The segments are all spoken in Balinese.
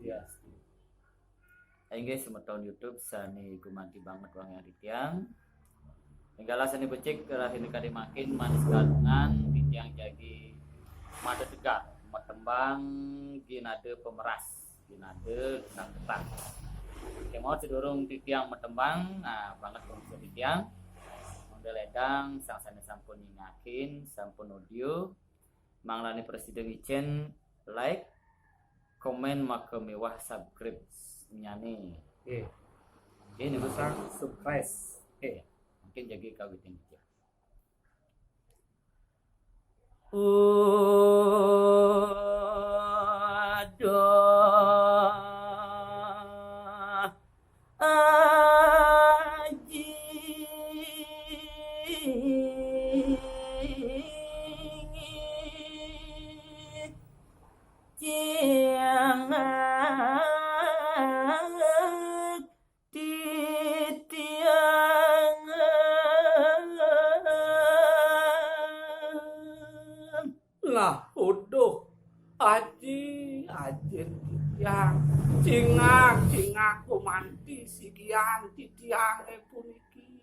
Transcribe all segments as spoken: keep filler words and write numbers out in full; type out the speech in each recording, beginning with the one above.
Iya. Inggih semeton YouTube sane gumanti banget wangiang titiang. Enggala sane becik rahayu kadi mangkin manis kalungan titiang jagi mada tegak matembang ginada pemeras, ginada ketang-ketang. Kemawon sedurung titiang matembang, nah banget pemirsa titiang. Mangda ledang sang sane sampun nyingakin, sampun audio, manglane prasida ngicen like, komen maka miwah subscribe nyane. Nggih. Nggih niku sang subscribe. Nggih. Mungkin jagi kawitin aja. Aduh, Aji. Ciang titiang. Lah, uduh, Aji, Ajin titiang. Cingak, cingak gumanti sikian titiange puniki.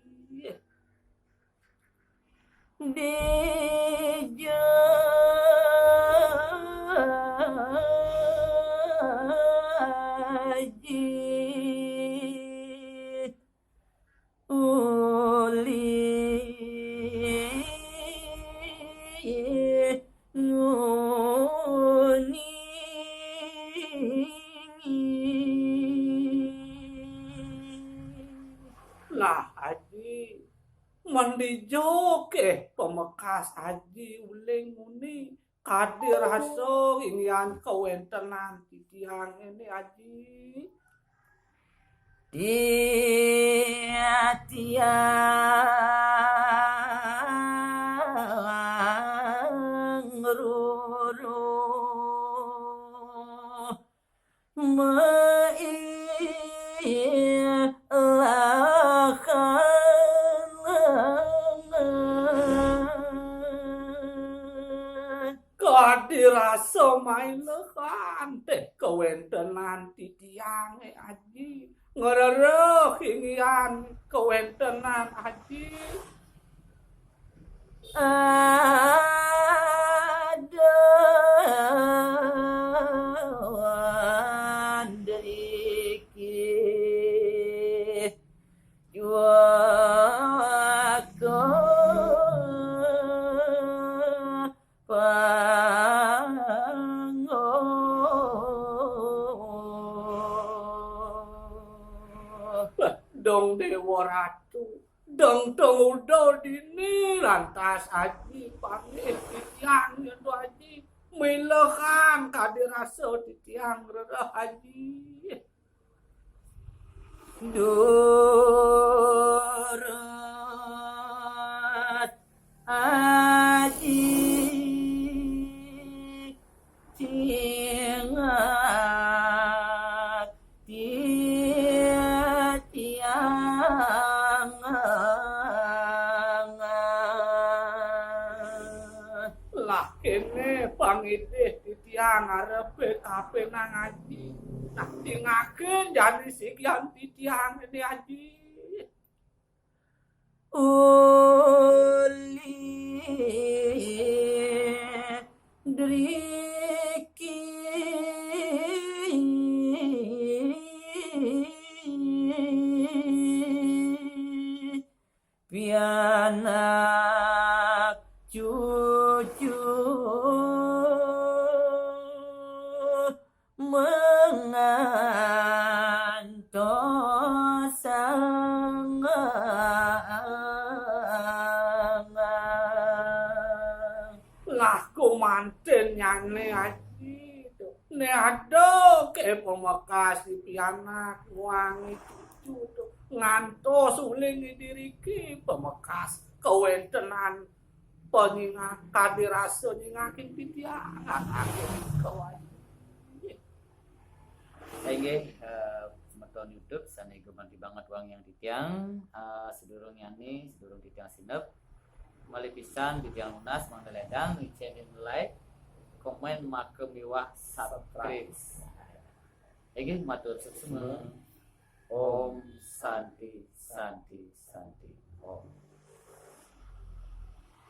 Dija Aji uli nguni. Lah, Aji, mendijok eh pamekas Aji uling muni kadi rasa inggihan kawentenan titiang ini, Aji. Tia-tia ngruru mailehan. Kadi rasa mailehan teh kawentenan titiange, Aji. Ngrereh inggihan kawentenan, Aji. Aduh, driki juaka pango. Dong Dewa Ratu, dong tong uda dini lantas Aji panggih titiang nyentuh Aji. Milehan kadi rasa titiang rereh Aji. Durus Aji cingak titiang. Lah kene pangidih titiang arepe kapenang Aji. Nah, cingakin jani sikian titiang ini, Aji. Uli driki pianak cucu mengantosang. Lah, gumanten nyane, Aji, to. Ne ada ke pamekas pianak nguangi cucu, to. Ngantos uling diriki pamekas kawentenan panyingak, kadi rasa nyingakin titiang. Aduh, kawani. Inggih, eh, semeton YouTube sane gumanti banget wangiang titiang, eh, sedurung nyane, sedurung titiang sinep, malih pisan titiang nunas mangda ledang ngicenin like, komen, maka miwah subscribe. Inggih, matur suksma. Om Santi, Santi, Santi.